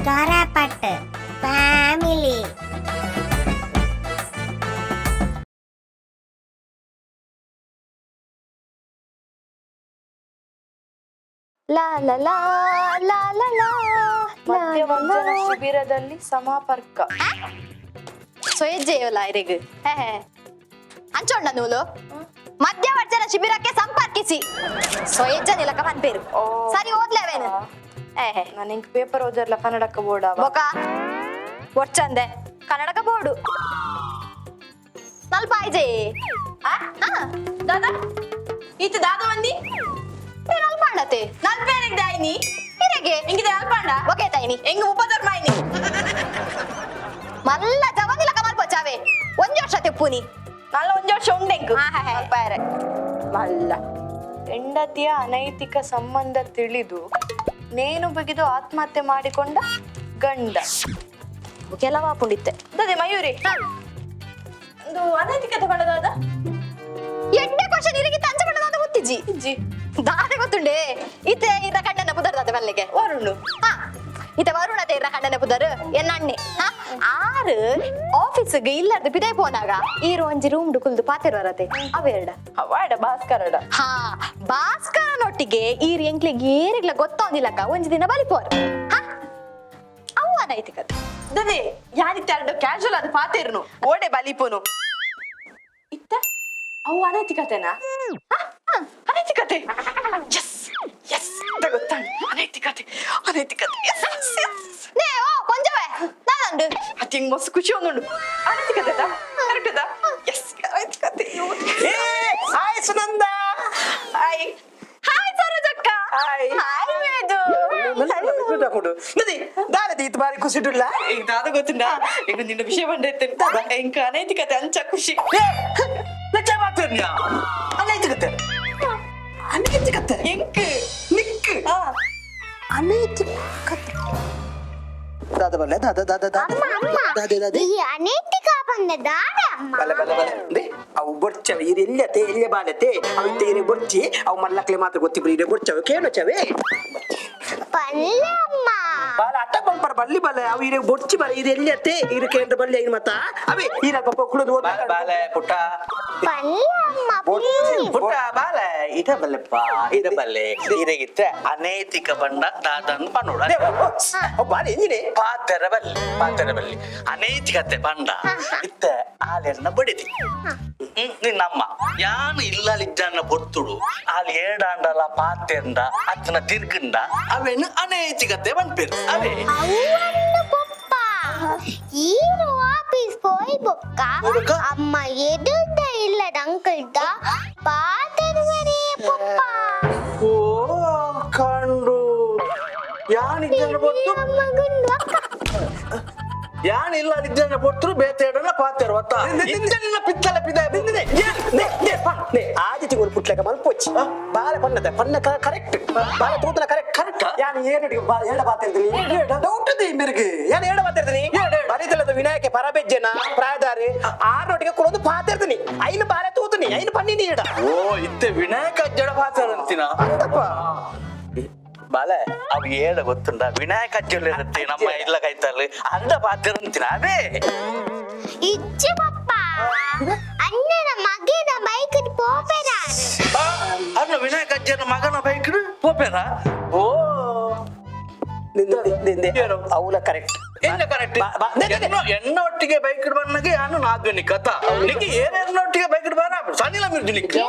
Karapattu family. ಲಾ ಲಾ ಲಾ ಲಾ ಲಾ ಲಾ. ಮಧ್ಯವರ್ಜನ ಶಿಬಿರದಲ್ಲಿ ಸಮಾಪರ್ಕ. ಸೊಯಜ್ಜೆಯೋಲ ಇರೆಗ್ ಹೇ ಹೇ ಅಂಚೊಂಡ ನೂಲು ಮಧ್ಯವರ್ಜನ ಶಿಬಿರಕ್ಕೆ ಸಂಪರ್ಕಿಸಿ ಸೊಯಜ್ಜ ನಿಲಕ ಪನ್ಪೇರು. ಓ. ಸರಿ ಓದ್ಲೇವೇನು? ಏ ಹೇ. ನಾನು ಇಂಕ್ ಪೇಪರ್ ಓದರ್ಲ ಕನ್ನಡಕ್ಕ ಬೋರ್ಡ್. ಬೊಕ ಒರ್ಚಂದೆ ಕನ್ನಡಕ ಬೋರ್ಡು ನಲ್ಪ ಆಯ್ಜೆ. ದಾದಾ ಈತ ದಾದ ಬಂದಿ. ನಲ್ಪ ಅಂಡತೆ. ನಲ್ಪೇನಿಗೆ ದಾಯಿನಿ. ಇರೆಗೆ. ಇಂಗಿದೆ ಅಲ್ಪಾಂಡ. ಒಕೆ ತಾಯಿನಿ. ಎಂಗ್ ಉಪಧರ್ಮ ಐನಿ. ಮಲ್ಲ ಜವನಿಲಕ ಮಲ್ಪೊಚಾವೆ ಒಂಜಿ ವರ್ಷ ತೆಪ್ಪುನಿ. ನಲ್ಲ ಒಂಜಿ ವರ್ಷ ಉಂಡೆಂಕು. ಹಾ, ಹಾ, ಹಾ. ಅಲ್ಪಾಯರೆ ಮಲ್ಲ ಹೆಂಡತಿಯ ಅನೈತಿಕ ಸಂಬಂಧ ತಿಳಿದು ನೇಣು ಬಿಗಿದು ಆತ್ಮಹತ್ಯೆ ಮಾಡಿಕೊಂಡ ಗಂಡ. ಕೆಲವ ಪುಂಡಿತ್ತೆ. ದಾದೆ ಮಯೂರಿ, ಒಂದು ಅನೈತಿಕತೆ ಪಡೆದಾದ. ಎಡ್ಡೆ ಕ್ವಶನ್ ಇರಗಿ ತಂಚ ಪಂಡದಾದ ಗೊತ್ತಿಜ್ಜಿ. ಇಜ್ಜಿ. ದಾದೆ ಗೊತ್ತುಂಡೆ? ಇತ್ತೆ ಇರ ಕಣ್ಣನ ಪುದರ್ ದಾದೆ ಮಲ್ಲಿಗೆ? ವರುಣ್. ಹಾ, ಇತ ವರುಣ ತೇರ ಕಣ್ಣನ ಪುದರ್ ಎನ್ನ ಅಣ್ಣೆ. ಹಾ, ಆರು ಆಫೀಸ್ಗೆ ಇಲ್ಲರ್ದು ಪಿದೆ ಪೋನಾಗ ಈರು ಒಂಜಿ ರೂಮ್ ಕುಲ್ದು ಪಾತಿರುವರತೆ ಅವೆರಡ. ಅವಾಡ ಭಾಸ್ಕರಡ. ಹಾ, ಭಾಸ್ಕರನೊಟ್ಟಿಗೆ ಈರ್ ಎಂಕ್ಲೆಗ್ ಏರಿಗ್ಲ ಗೊತ್ತೊಂದಿಲ್ಲಕ್ಕ ಒಂಜಿ ದಿನ ಬಲಿಪೋರ್. ಹಾ, ಅವು ಅನೈತಿಕತೆ. ದದೆ ಯಾರಿತ್ತೆ ಅರಡು ಕ್ಯಾಶುವಲ್ ಅದು ಪಾತೇರ್ನು ಓಡೆ ಬಲಿಪೋನು ಇತ್ತ ಅವು ಅನೈತಿಕತೆನಾ? ಹ? ಅನೈತಿಕತೆ, ಎಸ್ ಎಸ್, ಗೊತ್ತಾಂಡ್ ಅನೈತಿಕತೆ ಅನೈತಿಕತೆ, S S S. ನೇ ಓ ಕೊಂಜವೇ ನಾನಂಡು. ಅತಿ ಹಿಂಗ್ ಮಸ್ತ್ ಖುಷಿ ಒಂದುಂಡು. ಅನೈತಿಕತೆ ಕರೆಕ್ಟ್ ಅದ, ಎಸ್ ಅನೈತಿಕತೆ. ಏ hi Sunanda. Hi. Hi ಸರೋಜಕ್ಕ. ಹಾಯ್. ಹಾಯ್ ವೇದು. ನದಿ ದಾರದಿ ಇತ್ತು ಬಾರಿ ಖುಷಿ ಇಡುಲ್ಲ. ಈಗ ದಾದ ಗೊತ್ತುಂಡ, ಈಗ ನಿನ್ನ ವಿಷಯ ಬಂದೈತೆ, ಇಂಕ ಅನೈತಿಕತೆ ಅಂಚ ಖುಷಿ. ಲಜ್ಜ ಮಾತಾಡ್ನ್ಯಾ? ಅನೈತಿಕತೆ ಅನೈತಿಕತೆ. ಎಂಕ್. ನಿಕ್. ಅನೈತಿಕತೆ ದಾದ ಬಲ್ಲೆ ದಾದ ದಾದ ದಾದ. ಅಮ್ಮ ಅಮ್ಮ. ದಾದೆ ದಾದೆ. ಈ ಅನೈತಿಕ ಬಂದ ದಾದ ಅಮ್ಮ. ಬಲೆ ಬಲೆ ಬಲೆ ಅಂದೆ ಅವು ಬೊರ್ಚವೆ ಇರು ಎಲ್ಲಿಯತೆ ಎಲ್ಲಿಯ ಬಾಲತೆ ಅವು ಇತ್ತೆ ಇರೆ ಬೊರ್ಚಿ ಅವು ಮಲ್ಲಕ್ಲೆ ಮಾತ್ರ ಗೊತ್ತಿಬ್ರು ಇರೆ ಬೊರ್ಚವೆ ಕೇಳೋಚವೆ. ಪಲ್ಲೆ ಅಮ್ಮ. ಬಾಲ ಅಟ್ಟ ಬಂಪರ್ ಬಲ್ಲಿ ಬಲೆ ಅವು ಇರೆ ಬೊರ್ಚಿ ಬಲೆ ಇದು ಎಲ್ಲಿಯತೆ ಇರು ಕೇಂದ್ರ ಬಲ್ಲಿ ಐನು ಮತ್ತ ಅವೇ ಈರ ಪಾಪ ಕುಳಿದು ಓದ್. ಬಾಲೆ ಬಾಲೆ ಪುಟ್ಟ. ಪಲ್ಲೆ ಅಮ್ಮ. ಬೊರ್ಚಿ. ಪ್ಲೀಸ್. ಪುಟ್ಟ ಬಾಲೆ ಇದ ಬಲ್ಲೆಪ್ಪ ಇದ ಬಲ್ಲೆ ಇರಗಿತ್ತ ಅನೈತಿಕ ಬಣ್ಣ ದಾದನ್ ಪನ್ನೋಡ. ಬಾಲೆ ಎಂಜಿನೆ. ಪಾತೆರ ಬಲ್ಲಿ ಪಾತೆರ ಬಲ್ಲಿ ಅನೈತಿಕತೆ ಬಂಡ ಇತ್ತ ಆಲೆರ್ನ ಬಡಿದಿ ನಿನ್ನಮ್ಮ ಯಾನು ಇಲ್ಲಲಿಜ್ಜನ್ನ ಪೊರ್ತುಡು ಆಲ್ ಏಡಾಂಡಲ ಪಾತೆಂಡ ಅತ್ತನ ತಿರ್ಗಂಡ ಅವೇನು ಅನೈತಿಕತೆ ಬಂದ್ಪೇರು ಅವೇ. ಅವ್ವನ್ನು ಪಪ್ಪ ಈರು ಆಫೀಸ್ ಪೋಯ್ ಬೊಕ್ಕ. ಬೊಕ್ಕ? ಅಮ್ಮ ಎದುರ್ದ ಇಲ್ಲದ ಅಂಕಲ್ದ ಪಾತೆರುವರೇ ಪಪ್ಪ. ಓ ಕಂಡು ಯಾನ್ ಇಜ್ಜನ್ನ ಪೊರ್ತು. ಮಗನ್ ಅಕ್ಕ. ಯಾನ್ ಇಲ್ಲ ಇಜ್ಜನ್ನ ಪೊರ್ತುಡು ಬೇತೇಡನ ಪಾತೆರು ಒತ್ತ ಇಜ್ಜನ್ನ ಪಿತ್ತಲ ಪಿದ. ಆದಿ ತಿಂಗಳು ಪುಟ್ಲಕ ಮಲ್ಪೊಚ್ಚಿ ಬಾಲೆ ಪನ್ನದ ಪನ್ನ ಕರೆಕ್ಟ್ ಬಾಲೆ ತೂತನ ಕರೆಕ್ಟ್. Correct ಆ? ಯಾನ್ ಏನುಡಿ ಏಡ ಬಾತಿರ್ತೀನಿ ಡೌಟ್ ಇದೆ ಮೇರೆಗೆ ಯಾನ್ ಏಡ ಬಾತಿರ್ತೀನಿ ಬರಿತಲದ ವಿನಾಯಕ ಪರಬೆಜ್ಜನ ಪ್ರಾಯದಾರಿ ಆರ್ನೊಟ್ಟಿಗೆ ಕುಡೋದು ಪಾತಿರ್ತೀನಿ ಐನು ಬಾಲೆ ತೂತನಿ ಐನು ಪನ್ನಿನಿ ಏಡ. ಓ ಇತ್ತೆ ವಿನಾಯಕ ಅಜ್ಜಡ ಪಾತೆರಂತಿನ. ಅಂತಪ್ಪ. ಬಾಲೆ ಅವು ಏಡ ಗೊತ್ತುಂಡ ವಿನಾಯಕ ಅಜ್ಜಲ್ ಇರುತ್ತೆ ನಮ್ಮ ಇಲ್ಲ ಕೈತಲ್ಲಿ ಅಂದ ಪಾತೆರಂತಿನ ಅವೇ. ಇಜ್ಜಿ ಪಪ್ಪ, ಅಣ್ಣನ ಮಗನ ಬೈಕ್ ಪೋಪೆದಾರು. ಅಣ್ಣ ವಿನಾಯಕ ಅಜ್ಜನ ಮಗನ ಬೈಕ್ ಪೋಪೇರ ಓ. ಅವಲ ಕರೆಕ್ಟ್. ಎಲ್ಲ ಕರೆಕ್ಟ್. ಬಾ- ಬಾ- ನೆ- ನೆ- ನೆ. ಎನ್ನ ಒಟ್ಟಿಗೆ ಬೈಕ್ ಬಣ್ಣಗೆ ಯಾನು ನಾದ್ವೆನಿ ಕಥ ನಿಕ್ಕೆ ಏನೆನ್ನೊಟ್ಟಿಗೆ ಬೈಕ್ ಬರ ಸನಿಲ ಮಿರ್ಜು ನಿಕ್ಕೆ.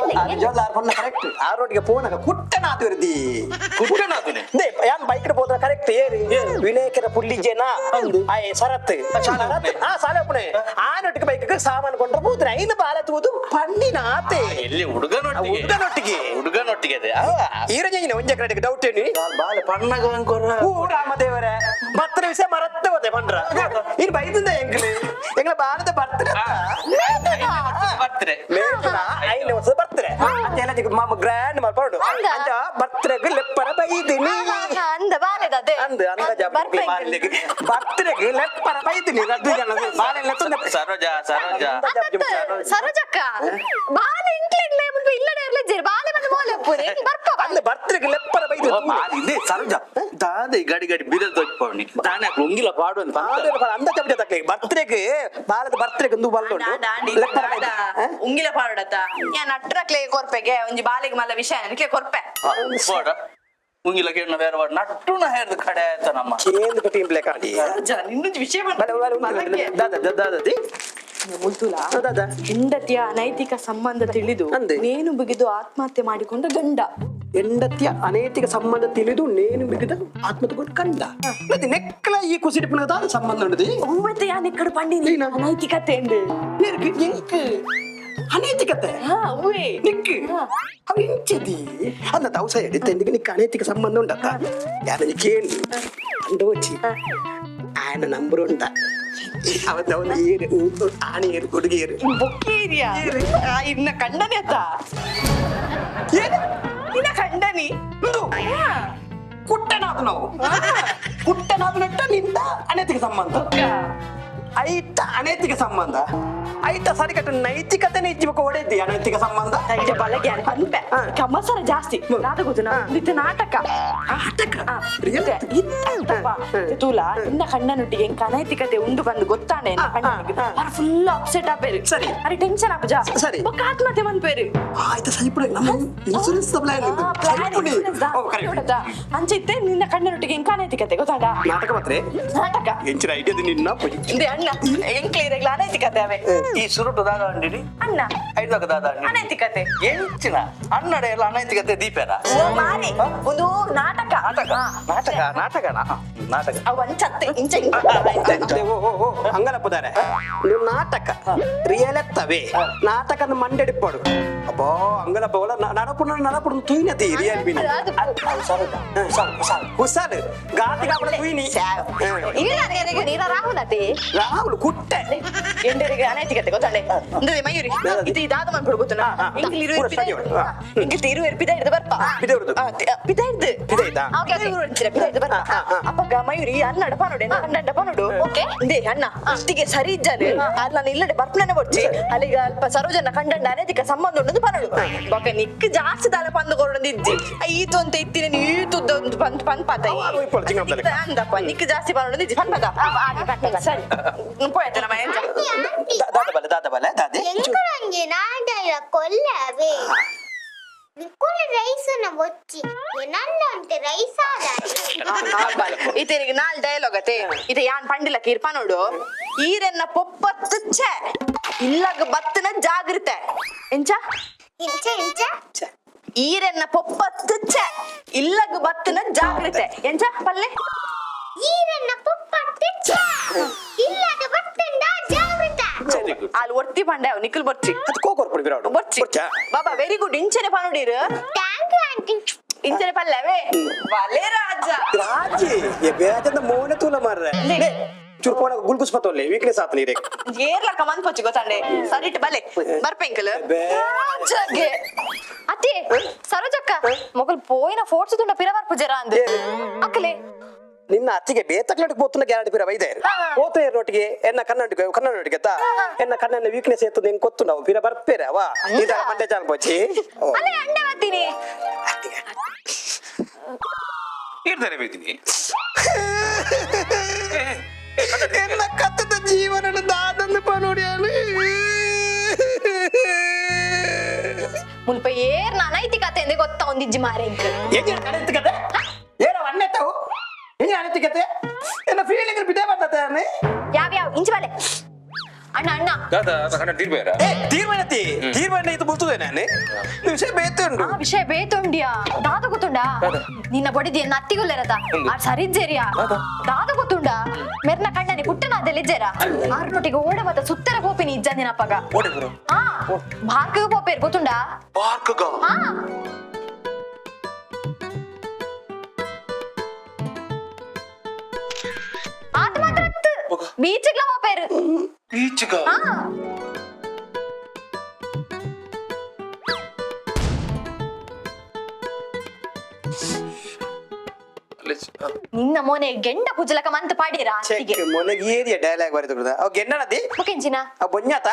ಪನ್ನ ಕರೆಕ್ಟ್ ಆರೋಟಿಗೆ ಫೋನ್ ಕುಟ್ಟನ ಆತಿರ್ದಿ. ಕುಟ್ಟನಾದ್ನೆ. ನೇ ಯಾನ್ ಬೈಕ್ ಹೋದ್ರ ಕರೆಕ್ಟ್ ಏರಿ ವಿನಾಯಕರ ಪುಲ್ಲಿಜೇನ ಆಯ್ ಸರತ್. ಶಾಲೆ. ಆ ಸಾಲೆ ಒಪ್ಪನೆ ಆನೊಟ್ಟಿಗೆ ಬೈಕ್ ಸಾಮಾನು ಕೊಂಡ್ರೆ ಹೋದ್ರೆ ಐನು ಬಾಲ ತೂದು ಪನ್ನಿನ ಆತೆ. ಎಲ್ಲಿ ಹುಡುಗನೊಟ್ಟಿಗೆ. ಹುಡುಗನೊಟ್ಟಿಗೆ. ಹುಡುಗನೊಟ್ಟಿಗೆ ಅದೇ ಈರಜ ಒಂಜೆ ಕಡೆಗೆ ಡೌಟ್ ಏನಿ? ಬಾಲೆ ಪಣ್ಣಗ ಅಂಕೊರ. ಓ ರಾಮದೇವರೇ ಬತ್ತರ ವಿಷಯ ಮರತ್ತೆ ಹೋದೆ ಪಂಡ್ರ ಇನ್ ಬೈದಿಂದ ಎಂಗ್ಲಿ ಎಂಗ್ಲ ಭಾರತ ಬರ್ತಾರೆ. ಬರ್ತಾರೆ. ಐದು ವರ್ಷ ಬರ್ತಾರೆ ಅಂಚ ಮಾಮ ಗ್ರ್ಯಾಂಡ್ ಮಾಡ್ಕೊಂಡು ಅಂಚ ಬರ್ತ್ರೆಗ್ ಲೆಪ್ಪರ ಬೈದಿನಿ. ಅಂದ ಬಾಲೆದದೆ. ಅಂದ್ ಅಂದಾಜ ಬರ್ತ್ರೆಗ್ ಲೆಪ್ಪರ ಬೈದಿನಿ ರದ್ದು ಜನ ಬಾಲೆ. ಸರೋಜ ಸರೋಜ. ಸರೋಜಕ್ಕ ಬಾಲೆ ಇಂಕ್ಲೆಗ್ಲೆ ಮುಲ್ಪ ಇಲ್ಲಡೆ ಇರ್ಲಿಜ್ಜೇರು ಬಾಲೆ ಬಂದು ಮೋಲೆ. ಉಪ್ಪುನೆ ಬರ್ಪ. ಅಂದೆ ಬರ್ತ್ರೆಗ್ ಲೆಪ್ಪರ ಬೈದು. ಇದೆ ಸರೋಜ ದಾದ ಈ ಗಡಿ ಗಡಿ ಬಿರಲ್ ತೋಚ್ಪವನಿ ದಾನೆ ಉಂಗಿಲ ಪಾಡು ಅಂತ. ಅಂದ ಚಮಚ ತಕ್ಕ ಬರ್ತ್ರೆಗ್ ಬಾಲದ ಬರ್ತ್ರೆಗ್ ಒಂದು ಬಲ್ಲ ಉಂಟು ಲೆಪ್ಪರ ಬೈದು. ಆ? ಉಂಗಿಲ ಪಾಡೋಡತ್ತ ಯಾನ್ ಅಟ್ರಕ್ಲೆ ಕೊರ್ಪೆಗೆ ಒಂಜಿ ಬಾಲೆಗ್ ಮಲ್ಲ ವಿಷಯ ನನಗೆ ಕೊರ್ಪೆ. ಪಾಡ ಉಂಗಿಲ ಕೇಳಿನ ಬೇರೆ ವಾಡ ನಟ್ಟುನ ಹೇರ್ದು ಕಡೆ ಆಯ್ತ ನಮ್ಮ. ಕೇಂದ್ರ ಕಟ್ಟಿಗೆ ಪ್ಲೇ ಕಾಡಿ. ನಿನ್ನೊಂದು ವಿಷಯ. ಬಲೆ ಬಲೆ ಉಂಗಿಲ. ದಾದ ದಾದದಿ. ಮುಲ್ತುಲ. ದಾದ. ಹೆಂಡತಿಯ ಅನೈತಿಕ ಸಂಬಂಧ ತಿಳಿದು ಅಂದೆ. ನೇಣು ಬಿಗಿದು ಆತ್ಮಹತ್ಯೆ ಮಾಡಿಕೊಂಡ ಗಂಡ. ಹೆಂಡತಿಯ ಅನೈತಿಕ ಸಂಬಂಧ ತಿಳಿದು ನೇಣು ಬಿಗಿದ ಆತ್ಮಹತ್ಯೆ ಕಂಡ ಮತ್ತೆ ನೆಕ್ಕಲ ಈ ಕುಸಿಡಿ ಪುನದ ಸಂಬಂಧ ಉಂಟು. ಒವ್ವತ್ತೆ ಯಾನ್ ಇಕ್ಕಡು ಪಂಡಿನಿ. ಏನ? ಅನೈತಿಕತೆ ಎಂದು. ಎಂಕ್ ಅನೈತಿಕತೆ? ಹಾ, ಅವ್ವೇ. ನಿಕ್ ಅವ ಎಂಚದಿ ಅಂದ ದವಸ ಎಡಿತ ನಿಕ್ ಅನೈತಿಕ ಸಂಬಂಧ ಉಂಟತ್ತ ಯಾರ ಕೇಳಿ ಅಂಡೋಚಿ ಆಯನ ನಂಬರ್ ಉಂಟ ಅವತ್ತು ಅವನು ಏರು ಆಣೆ ಏರು ಹುಡುಗಿಯರು. ಬೊಕ್ಕೇರಿಯಾ ಇನ್ನ ಕಂಡನಿ ಅತ್ತ. ಏನು? ನಿನ್ನ ಕಂಡನಿ. ಇಂದು ಕುಟ್ಟನಾದ ನಾವು ಕುಟ್ಟನಾದ ನೆಟ್ಟ ನಿಂದ ಅನೈತಿಕ ಸಂಬಂಧ ಐತ ಅನೈತಿಕ ಸಂಬಂಧ ಐತ ಸರಿಕಟ್ಟು ನೈತಿಕತೆನೇ ಇಜ್ಜಿಬೇಕು ಹೊಡೆದ್ದಿ ಅನೈತಿಕ ಸಂಬಂಧ. ಬಲಗೆ ಪನ್ಪೆ. ಕಮಸರ ಜಾಸ್ತಿ ದಾದ ಗೊತ್ತುನಾ ಇತ್ತ ನಾಟಕ. ನಾಟಕ? ಆ, Real? ಇತ್ತಪ್ಪ. ತೂಲ ನಿನ್ನ ಕಣ್ಣನೊಟ್ಟಿಗೆ ಎಂಕ್ ಅನೈತಿಕತೆ ಉಂಡು ಬಂದು ಗೊತ್ತಾನೆ. Full upset ಆಪೇರು. ಅರೆ ಟೆನ್ಷನ್ ಆಪಜ. ಬೊಕ್ಕ ಆತ್ಮಹತ್ಯೆ ಮನ್ಪೇರು. ಆಯ್ತಾ ಸರಿಪಡ ನಮ್ಮ ಇನ್ಸೂರೆನ್ಸ್ ಪ್ಲಾನ್. ಅಂಚೆ ನಿನ್ನ ಕಣ್ಣನೊಟ್ಟಿಗೆ ಎಂಕ್ ಅನೈತಿಕತೆ ಗೊತ್ತಾಡ. ನಾಟಕ ಮಾತ್ರ. ನಾಟಕ. ಎಂಚಿನ ಐಡಿಯಾದ ನಿನ್ನ. ಇಂದೆ ಅಣ್ಣ ಎಂಕ್ಲೇರೆಗ್ಲ ಅನೈತಿಕತೆ ಅವೇ. ಈ ಸುರುಟು ದಾದ ಅಂಡಿಡಿ. ಅಣ್ಣ. ಐದಾಗ ದಾದ ಅಂಡಿ. ಅನೈತಿಕತೆ. ಎಂಚಿನ ಅಣ್ಣಡ ಎಲ್ಲ ಅನೈತಿಕತೆ ದೀಪೇರ. ಓ ಮಾರಿ ಒಂದು ನಾಟಕ. ನಾಟಕ ನಾಟಕ ನಾಟಕನಾ ನಾಟಕ. ಅವ್ ಅಂಚತ್ತೆ ಇಂಚ. ಓ ಓ ಓ ಹಂಗಲಪ್ಪದಾರೆ ನೀವು ನಾಟಕ ರಿಯಲ್ ಎತ್ತವೆ ನಾಟಕದ ಮಂಡೆಡಿಪ್ಪಡು ಅಬ್ಬೋ ಹಂಗಲಪ್ಪ ಒಲ ನಡಪುಣ ನಡಪುಣ ತುಯ್ನತಿ ರಿಯಲ್ ಬಿನಿ ಹುಸಾಲು ಗಾತಿ ಕಾಪಡ ತುಯ್ನಿ. ಇಲ್ಲ ರಾಹುಲತಿ. ರಾಹುಲ್ ಕುಟ್ಟೆ. ಎಂಡರಿಗೆ ಅನೈತಿಕತೆ ಗೊತ್ತಾಂಡೆ ಇಂದೇ ಮಯೂರಿ ಇದು ಇದಾದ ಮನ್ಪುಡು ಗೊತ್ತುನಾ. ಎಂಕ್ಲ್ ಇರುವೆರ್ ಪೂರ ಪಿದ ಸರಿ ಉಂಟು. ಎಂಕ್ಲ್ ಇರುವೆರ್ ಪಿದ ಹಿಡ್ದು ಬರ್ಪ. ಪಿದ ಹಿಡ್ದು? ಪಿದ ಹಿಡ್ದು. ಪಿದ ಹಿಡ್ದಾ? Okay, okay. ಪಿದ ಹಿಡ್ದು ಬರ್ಪ. ಅಪ್ಪಗ ಮಯೂರಿ ಅನ್ನಡ ಪನೋಡೆ ಕಂಡಂಡ ಪನೋಡು. ಓಕೆ. ಇಂದೇ ಅಣ್ಣ ಅಷ್ಟಿಗೆ ಸರಿ ಇದ್ದಾನೆ ಅಲ್ಲಿ ನಾನು ಇಲ್ಲಡೆ ಬರ್ಪಣನೆ ಬೊಡ್ಚಿ ಅಲ್ಲಿಗ ಅಲ್ಪ ಸರೋಜನ ಕಂಡಂಡ ಅನೈತಿಕ ಸಂಬಂಧ ಉಂಟು ಪನೋಡು ಬೊಕ ನಿಕ್ ಜಾಸ್ತಿ ದಾಲ ಪಂದು ಕೊರೊಂದು ಇಜ್ಜಿ ಈತು ಅಂತ ಇತ್ತಿನ ಈತುದ್ದ ಒಂದು ಪಂದ್ ಪಂದ್ ಪಾತ. ಅವ ಇಪ್ಪಳು ಜಿಂಗಂತಲೆ. ಅಂದಪ್ಪ ನಿಕ್ ಜಾಸ್ತಿ ಪನೋಡು ಇಜ್ಜಿ ಪನ್ ಪದ. ಸರಿ ಪೋಯ್ತ ನಮ್ಮ ಎಂತ. Aunty aunty. ದಾದ ಬಲೆ ದಾದ ಬಲೆ ದಾದೆ. ಎಂಕುಲೊಂಜಿ ನಾಟಕ ಕೊಲ್ಲವೇ ನಿಕ್ಕುಲ ರೈಸನ ಬೊಚ್ಚಿ ಎನಲ್ಲೊಂತೆ ರೈಸ್ ಆದಾರೆ. ಇತೇರಿಗೆ ನಾಲ್ ಡೈಲಾಗ್ ಅತೆ ಇತ ಯಾನ್ ಪಂಡಿಲ ಕೀರ್ಪ ನೋಡು ಈರೆನ್ನ ಪೊಪ್ಪತ್ತು ಛೆ ಇಲ್ಲಗ ಬತ್ತನ ಜಾಗೃತೆ ಎಂಚ. ಇಂಚ ಇಂಚ. ಈರೆನ್ನ ಪೊಪ್ಪತ್ತು ಛೆ ಇಲ್ಲಗ ಬತ್ತನ ಜಾಗೃತೆ ಎಂಚ ಪಲ್ಲೆ. ಈರನ್ನ ಪೊಪ್ಪತ್ತು ಛೆ ಇಲ್ಲದ ಬತ್ತಂಡ ಜಾಗೃತ. ಅಲ್ಲಿ ಒರ್ತಿ ಪಂಡೆ ಅವ್ ನಿಖಲ್ ಬೊರ್ಚಿ. ಅದು ಕೋಕೋರ್ ಪುಡಿ ಬಿರಾಡು. ಬೊರ್ಚಿ. ಬೊರ್ಚಾ? ಬಾಬಾ ವೆರಿ ಗುಡ್ ಇಂಚನೆ ಪಾನುಡೀರು. Thank you aunty. ಇಂಚನೆ ಪಲ್ಲವೇ ಬಲೆ ರಾಜ. ರಾಜಿ ಎ ಬೇಜಂದ ಮೋನೆ ತೂಲ ಮಾರ್ರೆ ಲೇ ಚೂರು ಪೋಣ ಗುಲ್ಗುಸ್ ಪತ್ತೊಲ್ಲೆ ವೀಕ್ನೆಸ್ ಆತ ನೀರೇ. ಏರ್ಲಕ್ಕ ಮನ್ಪೊಚ್ಚಿ ಗೊತ್ತಾಂಡೆ ಸರಿಟ್ ಬಲೆ ಬರ್ಪೆಂಕಲ್. ಬೇ. ರಾಜಗೆ. ಅತ್ತೆ ಸರೋಜಕ್ಕ ಮೊಗಲ್ ಪೋಯಿನ ಫೋರ್ಸ್ ತುಂಡ ಪಿರವರ್ಪು ಜರ ಅಂದ್ ಅಕ್ಕಲೆ. ನಿನ್ನ ಅತ್ತಿಗೆ ಬೇತಕ್ಲಟಿಗೆ ಪೋತುನ ಗ್ಯಾರಂಟಿ ಪಿರ ಬೈದೇರು ಪೋತುನ ಒಟ್ಟಿಗೆ ಎನ್ನ ಕನ್ನಡಿಗೆ ಕನ್ನಡಕ್ಕೆ ತಾ ಎನ್ನ ಕಣ್ಣನ ವೀಕ್ನೆಸ್ ಎತ್ತು ನಿಂಗೆ ಗೊತ್ತು ನಾವು ಪಿರ ಬರ್ಪೇರೆ ಅವ ಇದರ ಮಂಡೆ ಚಾನ್ ಪೋಚಿ. ಅಲ್ಲೇ ಅಂಡೆ ಬರ್ತೀನಿ. ಇರ್ತಾರೆ ಬೈತೀನಿ. ಎನ್ನ ಕತ್ತದ ಜೀವನ ದಾದಂದು ಪನೋಡಿಯಾನು. ಮುಲ್ಪ ಏರ್ ಅನೈತಿಕತೆ ಎಂದೇ ಗೊತ್ತಾ ಒಂದಿಜ್ಜಿ ಮಾರೆ ಇಂಕ್. ಎಂಜಿನ ಅನೈತಿಕತೆ ಏನ ಅಣ್ಣೆತ್ತವು ಎಂಜಿನ ಅನೈತಿಕತೆ ಎನ್ನ ಫೀಲಿಂಗ್ ಬಿದ್ದೆ ಬರ್ತದೆ. ಯಾವ ಯಾವ ಇಂಚ ಬಲೆ ಅಣ್ಣ ಅಣ್ಣ. ದಾದಾ ಕನ್ನಡ ತೀರ್ಬೇರ. ಏ ತೀರ್ಮಾನತಿ ತೀರ್ಮಾನ ಇದು ಬುಲ್ತದೆ ನಾನು ವಿಷಯ ಬೇತುಂಡು. ಆ ವಿಷಯ ಬೇತುಂಡಿಯಾ ದಾದ ಗೊತ್ತುಂಡಾ ನಿನ್ನ ಬಡಿದಿ ಎನ್ನ ಅತ್ತಿಗುಲ್ಲೆರತ ಆ ಸರಿಜ್ಜೇರಿಯಾ ದಾದ ಗೊತ್ತುಂಡಾ ಮೆರ್ನ ಕಣ್ಣನಿ ಪುಟ್ಟನಾದೆಲ್ಲ ಇಜ್ಜೇರ ಆರ್ನೊಟ್ಟಿಗೆ ಓಡ ಮತ್ತ ಸುತ್ತರ ಪೋಪಿನಿ ಇಜ್ಜಂದಿನ ಅಪ್ಪಗ. ಓಡೆ ಗುರು. ಹಾ ಭಾರ್ಕಿಗೆ ಪೋಪೇರ್ ಗೊತ್ತುಂಡಾ. ಪಾರ್ಕ್ಗ? ಹಾ ಆತ ಮಾತ್ರ ಬೀಚ್ಗ್ಲ ಪೋಪೇರು. ಬೀಚ್ಗ? ಹಾ ನಿನ್ನ ಮೋನೆ ಗೆಂಡ ಪುಜಲಕ ಮಂತ್ ಪಾಡಿರ ಚೆಕ್ ಅತ್ತಿಗೆ. ಮೊನೆಗೆ ಏರಿಯ ಡೈಲಾಗ್ ಬರೆದು ಅವ್ ಗೆನ್ನಡದಿ. ಮುಕೆಂಚಿನ. ಅವ್ ಬೊನ್ಯಾತ.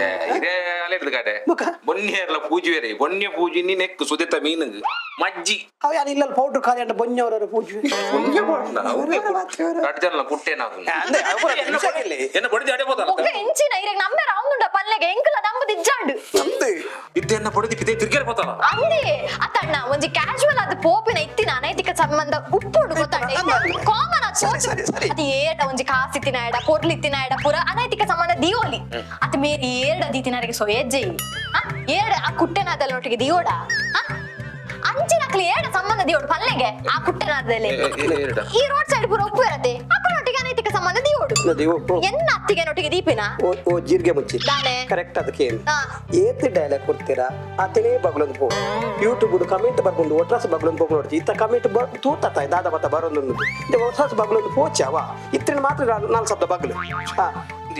ಏ, ಇದೇ ಅಲೆಡ್ದು ಕಾಟೆ. ಮುಖ. ಬೊನ್ಯ ಪೂಜುವೆರೆ, ಬೊನ್ಯ ಪೂಜಿನಿ ನೆಕ್ ಸುದೆತ ಮೀನು ಮಜ್ಜಿ. ಅವ್ ಯಾರು ಇಲ್ಲ, ಪೌಡ್ರ್ ಖಾಲಿ ಅಂಡ ಬೊನ್ಯವರ ಪೂಜೆ. ಬೊನ್ಯ ಬೊಣ್ಣ ಕಟ್ಜಲ್ಲ ಕುಟ್ಟೆ ನಾವು. ಅಂದೆ ಅವ್ ಪೂರ ವಿಷಯ. ಎನ್ನ ಬೊಡಿದಿ ಅಡೆ ಬೋತಲ್ಲ. ಮುಖ ಎಂಚಿನ ಇರೆಗ್ ನಮ್ಮೆರ ಅವಂದುಂಡ ಪಲ್ಲೆಗೆ ಎಂಕಲ ನಂಬುದು ಇಜ್ಜಾಂಡು. ನಮ್ದು. ಇತ್ತೆ ಎನ್ನ ಬೊಡಿದಿ ಪಿದೆ ತಿರ್ಗೇರ್ ಬೋತಲ್ಲ. ಅಂದೆ ಅತಣ್ಣ, ಒಂಜಿ ಕ್ಯಾಶುವಲ್ ಅದು ಪೋಪಿನ ಇತ್ತಿನ ಅನೈತಿಕ ಸಂಬಂಧ ಉಪ್ಪುಂಡು ಗೊತ್ತಂಡ, ಕಾಮನ್. ಸರಿ, ಸರಿ, ಸರಿ. ಅದು ಏಟ ಒಂಜಿ ಕಾಸು ಇತ್ತಿನ ಎಡ ಕೊರ್ಲಿತ್ತಿನ ಎಡ ಪೂರ ಅನೈತಿಕ ಸಂಬಂಧ ದಿಯೋಲಿ. ಅತ್ ಮೇರಿ ಏಡ ದೀತಿನರಿಗೆ ಸೊಯೆಜ್ಜೆ ಏಡ ಆ ಕುಟ್ಟೆನಾದಲ್ಲ ಒಟ್ಟಿಗೆ ದಿಯೋಡ. ಅಂಚಿನಕ್ಲಿ ಏಡ ಸಂಬಂಧ ದಿಯೋಡು ಪಲ್ಲೆಗೆ ಆ ಕುಟ್ಟೆನಾದಲ್ಲಿ. ಈ ರೋಡ್ ಸೈಡ್ ಪೂರ ಉಪ್ಪು ಇರತ್ತೆ, ಅಕ್ಕನೊಟ್ಟಿಗೆ ಅನೈತಿಕ ಸಂಬಂಧ ದಿಯೋಡು. ನದಿ ಓ ಓ. ಎನ್ನ ಅತ್ತಿಗೆ ನೊಟ್ಟಿಗೆ ದೀಪಿನ. ಓ ಓ ಜೀರಿಗೆ ಮುಂಚಿ. ದಾನೆ? ಕರೆಕ್ಟ್. ಅದಕ್ಕೆ ಏನು ಹಾ. ಏತ್ ಡೈಲಾಗ್ ಕೊಡ್ತೀರಾ ಆತನೇ ಬಗ್ಲೊಂದು ಪೋ ಯೂಟ್ಯೂಬ್ ಕಮೆಂಟ್ ಬರ್ಕೊಂಡು ಒಟ್ರಾಸ್ ಬಗ್ಲೊಂದು ಪೋಕ್ ನೋಡ್ತಿ. ಇತ್ತ ಕಮೆಂಟ್ ತೂತ ದಾದ ಬತ್ತ ಬರೋದು ಒಟ್ರಾಸ್ ಬಗ್ಲೊಂದು ಪೋಚಾವ ಇತ್ತಿನ ಮಾತ್ರ ನಾಲ್ಕು ಶಬ್ದ ಬಗ್ಲು ಹಾ.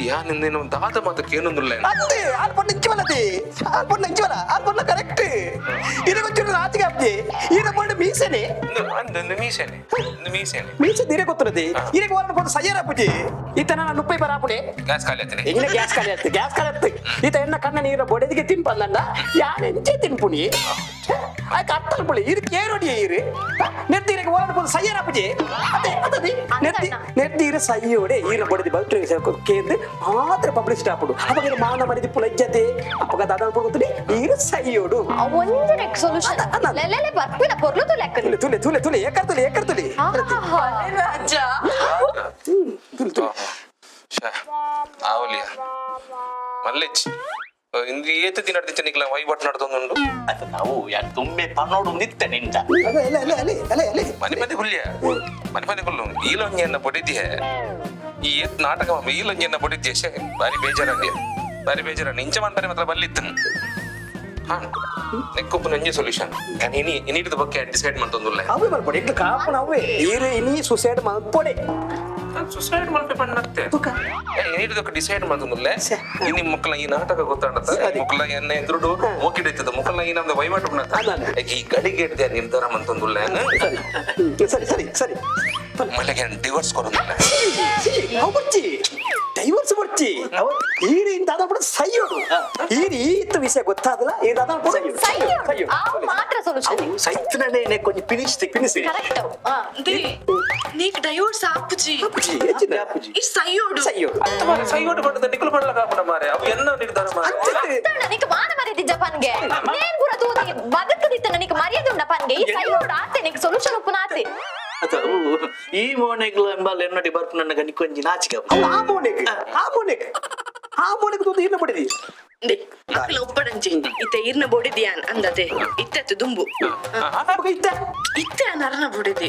ಯಾ ನಿಂದೇನು ದಾದ ಮಾತಕ್ಕೆ ಏನೊಂದುಲ್ಲ. ಅಂತೆ ಆಲ್ಪೊಂಡು ನಿಂಚುವಲ್ಲದೆ, ಆಲ್ಪೊಂಡು ನಿಂಚುವಲ್ಲ, ಆಲ್ಪೊಂಡು ಕರೆಕ್ಟ್. ಇದಕ್ಕೆ ಆಚಿಗೆ ಅಪ್ಜಿ ಈರ ಕೊಂಡು ಮೀಸೆನೆ. ಅಂದು ಮೀಸೆನೆ, ಒಂದು ಮೀಸೆನೆ. ಮೀಸೆ ದಿರೆ ಗೊತ್ತಿರದೆ ಇದಕ್ಕೆ ವಾರಣ ಕೊಂಡು ಸಯ್ಯರ ಅಪ್ಪುಜಿ. ಈತ ನಾನು ನುಪ್ಪೈ ಬರಾಪುಡೆ. ಗ್ಯಾಸ್ ಖಾಲಿ ಆಯ್ತನೆ. ಎಂಗಿನ ಗ್ಯಾಸ್ ಖಾಲಿ ಆಗ್ತದೆ, ಗ್ಯಾಸ್ ಖಾಲಿ ಆಗ್ತದೆ. ಈತ ಎನ್ನ ಕಣ್ಣ ನೀರ ಬೊಡೆದಿಗೆ ತಿನ್ಪಂದಂಡ ಯಾನ್ ಎಂಚೆ ತಿನ್ಪುನಿ? ಆಯ್ತು, ಅರ್ಥ ಅನ್ಪುಳಿ. ಇದಕ್ಕೆ ಏರೋಡಿ ಇರು ನೆತ್ತಿರಿಗೆ ಓರಣ ಪೋದು ಸಯ್ಯರ ಅಪ್ಪುಜಿ. ಅದೇ ಅದೇ ನೆತ್ತಿ ನೆತ್ತೀರ ಸಯ್ಯೋಡೆ ಈರ ಬೊಡೆದಿ ಬಲ್ಟ್ರಿ ಕೇಂದ್ರ ಮಾತ್ರ ಪಬ್ಲಿಸಿಟಿ ಆಪುಡು. ಅವಾಗ ಇದು ಮಾನ ಮರಿದಿ ಪುಲಜ್ಜತೆ. ಅಪ್ಪಗ ದಾದ ಅನ್ಪುಡು ಈರು ಸಯ್ಯೋಡು. ಒಂಜನೆ ಸೊಲ್ಯೂಷನ್. ಅಲ್ಲ, ಅಲ್ಲ. ಲೆಲೆಲೆ ಬರ್ಪಿನ ಪೊರ್ಲು ತುಲೆಕ್ಕ. ತುಲೆ ತುಲೆ ತುಲೆ ತುಲೆ ಏಕರ್ ತುಲೆ ಏಕರ್ ತುಲೆ. ರಾಜ. ತುಲೆ ತುಲೆ. ಆವಲಿಯ ಮಲ್ಲೆಚ್ ಇಂದು ಏತ ದಿನ ನಡ್ದಿಚ್ಚ ನಿಕ್ಲ ವಹಿವಾಟು ನಡ್ದೊಂದುಂಡು. ಅದು ನಾವು ಯಾರು ತುಂಬೆ ಪನ್ನೋಡು ನಿತ್ತೆ ನಿಂತ. ಅದೇ ಅಲೆ ಅಲೆ ಅಲೆ ಅಲೆ ಅಲೆ. ಮನೆ ಮನೆ ಹುಲ್ಯ ಮನೆ ಮನೆ ಹುಲ್ಲು ಈಲೊಂಜಿಯನ್ನ ಬಡಿದ್ಯೆ. ಈ ಏತ್ ನಾಟಕ ಈಲೊಂಜಿಯನ್ನ ಬಡಿದ್ಯೆ. ಶೇ, ಬಾರಿ ಬೇಜಾರಂದ್ಯ, ಬಾರಿ ಬೇಜಾರ. ನಿಂಚ ಮಾಡ್ತಾರೆ ಮಾತ್ರ ಬಲ್ಲಿತ್ತು. ಹಾ, ನೆಕ್ಕೊಪ್ಪು ನಂಜೆ ಸೊಲ್ಯೂಷನ್. ನಾನು ಇನಿ ಇನಿಟಿದ ಬಗ್ಗೆ ಡಿಸೈಡ್ ಮಾಡ್ತೊಂದುಲ್ಲ. ಅವೇ ಮಲ್ಪಡೆ ಇಡ್ಲು ಕಾಪುನ ಅವೇ ಈರು ಇನಿ ಸುಸೈಡ್ ಮಲ್ಪಡೆ. ಸುಸೈಡ್ ಮಲ್ಪೆ ಪಣ್ಣತ್ತೆ. ಇನಿಟಿದಕ್ಕೆ ಡಿಸೈಡ್ ಮಾಡ್ತೊಂದುಲ್ಲ. ಛೆ. ಇನಿ ಮಕ್ಕಳ ಈ ನಾಟಕ ಗೊತ್ತಾಡತ್ತ. ಸರಿ. ಮಕ್ಕಳ ಎನ್ನ ಎದುರುಡು ಮೋಕಿಡೈತದ ಮಕ್ಕಳ ಈ ನಮ್ದು ವಹಿವಾಟು ಉಣ್ಣತ್ತ. ಅದಾನೆ. ಈ ಗಡಿಗೆ ಹಿಡ್ದೆ ನಿರ್ಧಾರ ಮಂತೊಂದುಲ್ಲ. ಸರಿ ಹ್ಮ್, ಸರಿ ಸರಿ ಸರಿ. ಮಲೆಗೆ ಡಿವೋರ್ಸ್ ಕೊಡೋದಿಲ್ಲ. ಅವು ಬರ್ಚಿ, ಡೈವರ್ಸ್ ಬರ್ಚಿ. ಈರಿ ಇಂತ ಕೂಡ ಸೈಯೋಡು. ಈರಿ ಈತ ವಿಷಯ ಗೊತ್ತಾದಲ್ಲ ಈ ದಾದ. ಸೈಯೋಡು ಆ ಮಾತ್ರ ಸೊಲ್ಯೂಷನ್. ಸೈತನೇ ಕೊಂಚ ಫಿನಿಶ್ ಫಿನಿಶ್. ಕರೆಕ್ಟ್. ನೀಕ್ ಡೈವೋರ್ಸ್ ಆಪುಜಿ. ಈ ಸೈಯೋಡು. ಸೈಯೋಡು. ಅತ್ತ ಮಾರೆ, ಸೈಯೋಡು ಪಂಡದ ನಿಕ್ಕಲು ಪಂಡಲ ಕಾಪುನ ಮಾರೆ. ಅವು ಎನ್ನ ನಿರ್ಧಾರ ಮಾರೆ. ಅತ್ತಣ್ಣ, ನಿಕ್ ಮಾನ ಮರ್ಯಾದೆ ಜಪಾನ್ಗೆ ನೇನ್ ಪೂರ ತೂದಿ ಬದುಕದಿತ್ತಣ್ಣ. ನಿಕ್ ಮರ್ಯಾದೆ ಉಂಡ ಪನ್ಗೆ ಈ ಸೈಯೋಡು ಆತೆ ನಿಕ್ ಸೊಲ್ಯೂಷನ್ ಉಪ್ಪುನ ಆತೆ. ಅದು ಅವು ಈ ಮೋನೆಗ್ಲು ಎಂಬಲ್ ಎನ್ನಡಿ ಬರ್ಪು ನನ್ನ ನಿಕ್ಕೊಂಜಿ ನಾಚಿಕೆ. ಅವು ಆ ಮೋನೆಗ್ ಆ ಮೋನೆಗ್ ಆ ಮೋನೆಗ್ ತೂದು ಈರ್ನ ಬಡಿದಿ. ದೆ ಅಕ್ಲ ಒಪ್ಪಡಂಚಿ ಇತ್ತೆ ಇರ್ನ ಬೊಡಿದಿಯಾನ್ ಅಂದತೆ ಇತ್ತತ್ತು ದುಂಬು. ಅವಾಗ ಇತ್ತ ಇತ್ತೆ ನರನ ಬೊಡಿದಿ.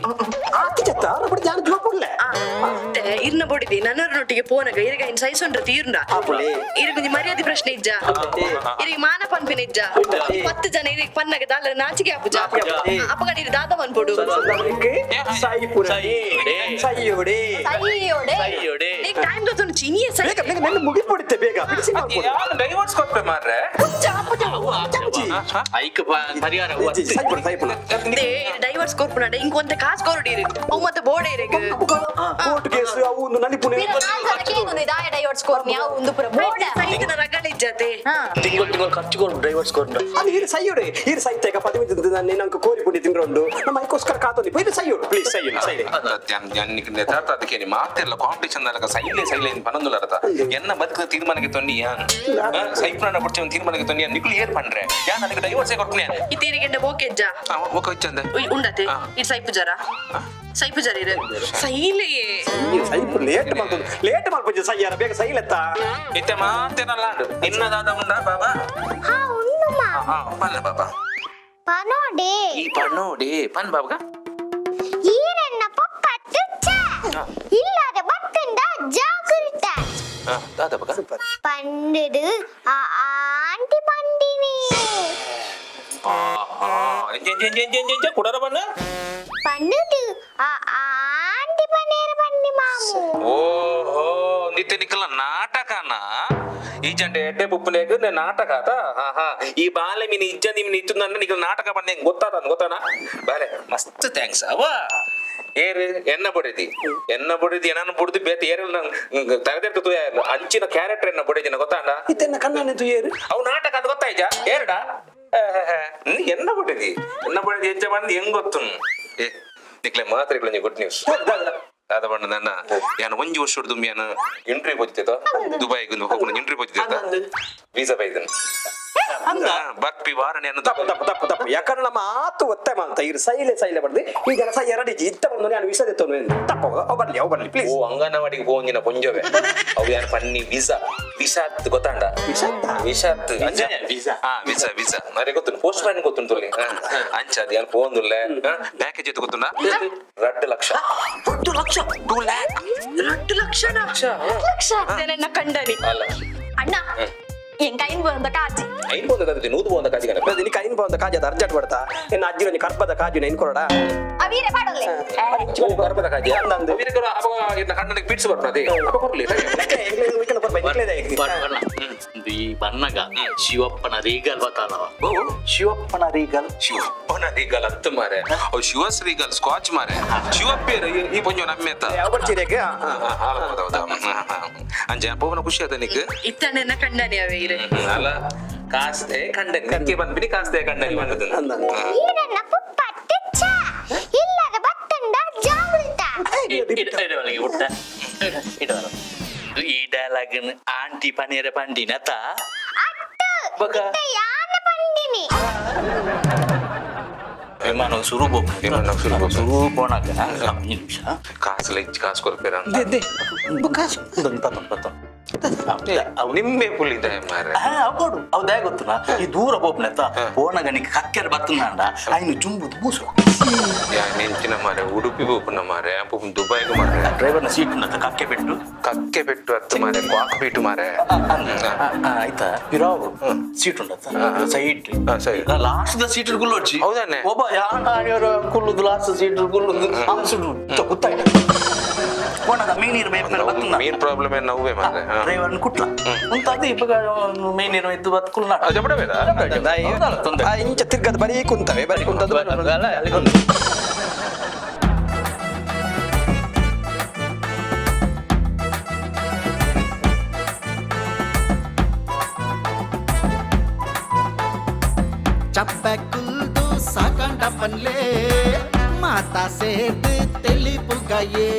ಆತಿ ಚತ್ತ ಅವ್ರ ಬಡಿ ಜಾನ ಜೋಪುಡ್ಲೆ. ಆ, ಇತ್ತೆ ಇರ್ನ ಬೊಡಿದಿ ನನ್ನೊರನೊಟ್ಟಿಗೆ ಪೋನಗ ಇರಗ ಇನ್ ಸೈಸೊಂಡ್ರ ತೀರ್ನ. ಆಪುಲೆ. ಇರಗೊಂಜಿ ಮರ್ಯಾದೆ ಪ್ರಶ್ನೆ ಇಜ್ಜ? ಇರಿಗೆ ಮಾನ ಪನ್ಪಿನ ಇಜ್ಜ? 10 ಜನ ಇರಿಗೆ ಪನ್ನಗ ದಾಲ ನಾಚಿಕೆ ಆಪುಜ? ಅಪ್ಪಗ ನೀರು ದಾದ ಪನ್ಪೊಡು. ಸಾಯಿ ಪುರ ಸೈಯೋಡೆ. ಸೈಯೋಡೆ. ಸೈಯೋಡೆ. ನೀಕ್ ಟೈಮ್ ದೊತ್ತೊಂದು ಚಿನಿಯ ಸೈ. ಬೇಗ ಬೇಗ ನನ್ನ ಮುಗಿದ್ಬಿಡುತ್ತೆ, ಬೇಗ ಬಿಡಿಸಿ ಮಾಡ್ಕೊಡು. ಡೈವೋರ್ಸ್ ಕೊಟ್ಟೆ ಮಾರ್ರೆ. ಐಕ್ ಪರಿಹಾರ. ಸೈಪುರ ಸೈಪುರ. ಡೈವರ್ಸ್ ಕೊರ್ಪುನಾಡ ಇಂಕ್ ಒಂತೆ ಕಾಸು ಕೊರಡಿರಿ, ಅವು ಮತ್ತೆ ಬೋಡೆ ಇರೆಗ್. ಕೋರ್ಟ್ ಕೇಸ್ ಅವು ಒಂದು ನಲಿಪುಣೆ. ಪಿರ ನಾಲ್ ಜನಕ್ಕೆ ಏನೊಂದು ಇದಾಯ ಡೈವರ್ಸ್ ಕೊರ್ನಿ ಅವು ಒಂದು ಪೂರ ಬೋಡ. ಸೈತನ ರಗಳೆ ಇಜ್ಜತೆ. ಹಾ. ತಿಂಗಳು ತಿಂಗಳು ಖರ್ಚು ಕೊಡು ಡ್ರೈವರ್ಸ್ ಕೊಡು. ಅಲ್ಲಿ ಈರು ಸೈಯೋಡೆ ಈರು ಸೈತೇಕ ಪದವಿ ನಂಗೆ ಕೋರಿ ಪುಡಿ ತಿಂದ್ರೊಂಡು ನಮ್ಮ ಐಕೋಸ್ಕರ ಕಾತೊಂದು ಇದು ಸೈಯೋಡು ಪ್ಲೀಸ್ ಸೈಯೋಡು ಸೈಡೆ. ಯಥಾರ್ಥ ಅದಕ್ಕೆ ನೀ ಮಾತೆಲ್ಲ ಕಾಂಪಿಟೇಷನ್ ಅಲ್ಲ. ಸೈಲೆ ಸೈಲೆ ಪನೊಂದುಲ್ಲ ಅರ್ಥ. ಎನ್ನ ಬದುಕದ ತೀರ್ಮಾನಕ್ಕೆ ತೊನ್ನಿ ಯಾನ್ ಸೈಪ್ನ ಪುಡ್ಚೆ ಒಂದು ತೀರ್ಮಾನಕ್ಕೆ ತೊನ್ನಿ ಯಾನ್ ನಿಕ್ಲು ಏರ್ ಪಂಡ್ರೆ ಯಾನ್ ನನಗೆ ಡೈವರ್ಸೇ ಕೊಡ್ತೀನಿ. ಇತ್ತೀರಿಗೆಂಡ ಬೋಕೆಜ್ಜ. ಓಕೆ ಇಚ್ಚಂದೆ. ಉಯ್, ಉಂಡತೆ. ಇರ್ ಸೈಪು ಜರ ಸೈಪು ಜರ ಇರು ಸೈಲೆಯೇ. ಸೈಪು ಲೇಟ್ ಮಾಡ್ಬೋದು, ಲೇಟ್ ಮಾಡ್ಬೋದು. ಸೈಯಾರ ಬೇಗ ಸೈಲೆತ್ತ. ಇತ್ತೆ ಮಾತೇನಲ್ಲ ಇನ್ನದಾದ ಉಂಡಾ ಬಾಬಾ? ಹಾ, ಉಂಡು ಮಾ. ಹಾ, ಪನ್ನ ಬಾಬಾ. ಪನೋಡೆ. ಈ ಪನ್ನೋಡಿ ಪನ್ ಬಾಬಾ. ಈರನ್ನ ಪಪ್ಪ ತುಚ್ಚ ಇಲ್ಲದ ಬತ್ತಂದ ಜಾಗೃತ. ದಾದ ಬಾಬಾ. ಪಂಡಿಡು ಆ ಆಂಟಿ ಪಂಡಿನಿ. ಕುಡರ ಬಣ್ಣ. ಪಂಡುದು ಆ ಆಂಟಿ ಪನ್ನೇರ ಪನ್ನಿ ಮಾಮು. ಓಹೋ, ನಿತ್ಯ ನಿಕ್ಕಲ ನಾಟಕನ ಈ ಜಂಡೆ ಎಡ್ಡೆ ಪುಪ್ಪನೇಗ ನಾಟಕ ಆತ. ಹಾ ಹಾ, ಈ ಬಾಲೆ ಮೀನು ಇಜ್ಜ ನಿಮ್ನ ಇತ್ತು ನನ್ನ ನಿಕ್ಕಲ ನಾಟಕ ಬಂದೆ ಹೆಂಗ್ ಗೊತ್ತಾತ ಗೊತ್ತಾನ ಬಾಲೆ. ಮಸ್ತ್ thanks ಅವ್ವ. ಏರು ಎನ್ನ ಬೊಡೆದಿ ಎನ್ನ ಬೊಡೆದಿ ಏನನ್ನ ಬುಡ್ದು ಬೇತೆ ಏರು ತರದೆಟ್ಟು ತೂಯ ಅಂಚಿನ ಕ್ಯಾರೆಕ್ಟರ್ ಎನ್ನ ಬೊಡೆದಿನ ಗೊತ್ತಾಂಡ? ಇತ್ತೆನ್ನ ಕಣ್ಣಾನೆ ತುಯೇರು. ಅವು ನಾಟಕ ಅದು ಗೊತ್ತಾಯ್ಜಾ ಏರ್ಡ ಎನ್ನ ಬೊಡೆದಿ ಎನ್ನ ಬೊಡೆದಿ ಎಂಚ ಬಂದು ಹೆಂಗ್ ಗೊತ್ತು? ಏ ನಿಕ್ಲೆ ಮಾತ್ರ ಗುಡ್ ನ್ಯೂಸ್ ದಾದ ಬಣ್ಣ ನನ್ನ ಯಾನ್ ಒಂಜಿ ವರ್ಷ ಯಾನ್ ಇಂಟರ್ವ್ಯೂ ಹೋಗ್ತಿತ್ತು ದುಬೈಗೆ ಹೋಗ್ಕೊಂಡು ಇಂಟರ್ವ್ಯೂ ಹೋಗ್ತಿದ್ದೆ, ವೀಸಾ ಬೈದನ್ ಬರ್ಪಿ ವಾರನೆ. ತಪ್ಪು ತಪ್ಪು ತಪ್ಪು ತಪ್ಪು. ಯಾಕಂದ್ರೆ ನಮ್ಮ ಆತು ಒತ್ತೆ ಮಾಂತ ಇರು ಸೈಲೆ ಸೈಲೆ ಬಡ್ದು ಈ ಜನ ಸೈ ಎರಡು ಇತ್ತ ಬಂದು ನಾನು ವಿಷ ತೊಂದ್ರೆ ತಪ್ಪು. ಅವ್ ಬರ್ಲಿ, ಅವ್ ಬರ್ಲಿ ಪ್ಲೀಸ್. ಓ ಅಂಗನವಾಡಿಗೆ ಹೋಗಿನ ಪೊಂಜವೆ ಅವು ಯಾನ್ ಪನ್ನಿ ವೀಸಾ ವೀಸಾ ಗೊತ್ತಾಂಡ? ವಿಷಾತ್ತ? ವಿಷಾತ್. ವೀಸಾ. ಹಾ, ವೀಸಾ ವೀಸಾ ಮರೆ ಗೊತ್ತು, ಪೋಸ್ಟ್ ಮ್ಯಾನ್ ಗೊತ್ತುಂಟು ಅಂಚ ಅದು ಯಾನ್ ಪೋಂದುಲ್ಲೆ. ಪ್ಯಾಕೇಜ್ ಎತ್ತು ಗೊತ್ತುಂಡ? 2 ಲಕ್ಷ. 2 ಲಕ್ಷ? 2 ಲ್ಯಾಕ್. 2 ಲಕ್ಷನ? ಲಕ್ಷ. ನನ್ನ ಕಂಡನಿ. ಅಲ್ಲ. ಅಣ್ಣ, ಎಂಕ ಐನ್ ಬಂದ ಕಾಜಿ. ಐನ್ ಪೋಂದ ಕಾಜಿ, ನೂದು ಪೋಂದ ಕಾಜಿ ಕಣ. ನಿಕ್ಕ ಐನ್ ಬಂದ ಕಾಜಿ ಅದು ಅರ್ಜೆಂಟ್ ಬರ್ತಾ ಇನ್ನು ಅಜ್ಜಿ ಒಂಜಿ ಕರ್ಪದ ಕಾಜು ಇನ್ ಕೊರಡ. ಅವೀರೆ ಪಾಡೊಲ್ಲೆ. ಓ ಗರ್ಭದ ಕಾಜಿ. ಅಂದಂದು. ಅವಾಗ ಇದ್ನ ಕಣ್ಣನಿಗೆ ಪೀಡ್ಸ್ ಬರ್ಪದೆ ಅಪ್ಪ ಕೊರ್ಲಿ. ಈ ಬನ್ನಗ ಶಿವಪ್ಪನ ರೀಗಲ್ ಬತ್ತಾನವ, ಶಿವಪ್ಪನ ರೀಗಲ್. ಶಿವಪ್ಪನ ರೀಗಲ್ ಅತ್ತು ಮಾರೆ, ಅವು ಶಿವಶ್ರೀಗಲ್ ಸ್ಕಾಚ್ ಮಾರೆ. ಶಿವಪ್ಪೇರು ಈ ಪೊಂಜೋ ನಮ್ಮೆತ್ತ. ಯಾವ ಬರ್ತೀರಿ? ಹೌದೌದಾ? ಅಂಜ ಪೋವನ ಖುಷಿ ಆತ ನಿಕ್. ಇತ್ತಣ್ಣ ಕಂಡನಿ ಅವೇ ಇರು. ಅಲ್ಲ, ಕಾಸ್ದೆ ಕಂಡನಿ ನಿಕ್ಕೆ ಬಂದ್ಬಿಡಿ, ಕಾಸ್ದೆ ಕಂಡನಿ ಬಂದದ್ದು. ಅಂದಂದು. ಈರನ್ನ ಪುಪ್ಪಟ್ಟಿಚ್ಚ ಇಲ್ಲದ ಬತ್ತಂಡ ಜಾವುಲ್ತ. ಹುಟ್ಟ ಇಡವಲ್ಲ ಈ ಡೈಲಾಗ್ ಆಂಟಿ ಪನೀರ ಪಂಡಿನತ. ಅತ್ತು. ಬಕ. ಇತ್ತ ಯಾನ ಪಂಡಿನಿ. ವಿಮಾನ ಸುರು. ವಿಮಾನ ಸುರು ಪೋಪುಂಡು. ಸುರು ಪೋನಾಗ ಒಂಜಿ ನಿಮಿಷ. ಕಾಸು ಲೈಚ್ ಕಾಸು ಕೊರ್ಪೇರ. ಒಂದು ಪತ್ತೊಂದು ಪತ್ತೊಂದು. ನಿಂಬೆ ಪುಲಿದ ಮಾರೆ. ಅವು ಅವು ದಯ ಗೊತ್ತುನಾ, ಈ ದೂರ ಪೋಪುನೆತ್ತ ಪೋನಾಗ ನಿಕ್ ಕಕ್ಕೆರ್ ಬತ್ತುಂದಾಂಡ ಐನು ಜುಂಬುದು ಬೂಸು. ಯಾ ನೆಂಚಿನ ಮಾರೆ, ಉಡುಪಿ ಪೋಪುನ ಮಾರೆ, ಪೋಪುನ ದುಬೈಗ್ ಮಾರೆ. ಡ್ರೈವರ್ನ ಸೀಟ್ ಉಂಡತ್ತ ಕಕ್ಕೆ ಪೆಟ್ಟು. ಕಕ್ಕೆ ಪೆಟ್ಟು ಹತ್ತು ಮಾರೆ, ಕ್ವಾಕ್ ಪೀಟು ಮಾರೆ. ಆಯ್ತಾ, ಪಿರಾವು ಸೀಟ್ ಉಂಡತ್ತ ಸೈಡ್. ಹಾ, side. Last the seat ಕುಲ್ಲೊಡ್ಚಿ. ಹೌದಾನೆ? ಒಬ್ಬ ಯಾರು ಕುಲ್ಲುದು ಲಾಸ್ಟ್ ಸೀಟ್ ಕುಲ್ಲುದು ಅಂಸುಡು ಗೊತ್ತಾಯ್ತು. ಪೋನಾಗ ಮೀನ್ ಬೇರೆ ಬತ್ತುಂದ. ಮೇನ್ ಪ್ರಾಬ್ಲಮ್ ಏನ್ ನೋವೇ ಮಾರೆ. ಡ್ರೈವರ್ನ ಕುಟ್ಲ ಉಂತಾದ ಇಪ್ಪಗ ಮೀನ್ ನೀರು ಇದ್ದು ಬತ್ ಕುಲ್ನಾಡ. ಜಬಡವೇದ. ಇಂಚ ತಿರ್ಗದ ಬರೀ ಕುಂತವೆ, ಬರೀ ಕುಂತದ್ದು. ಚಪ್ಪೆ ಕುಲ್ದು ಸಾಕಂಡ ಪನ್ಲೆ ಮಾತಾ ಸೇರ್ದು ತೆಲಿ ಪುಗಯೇ.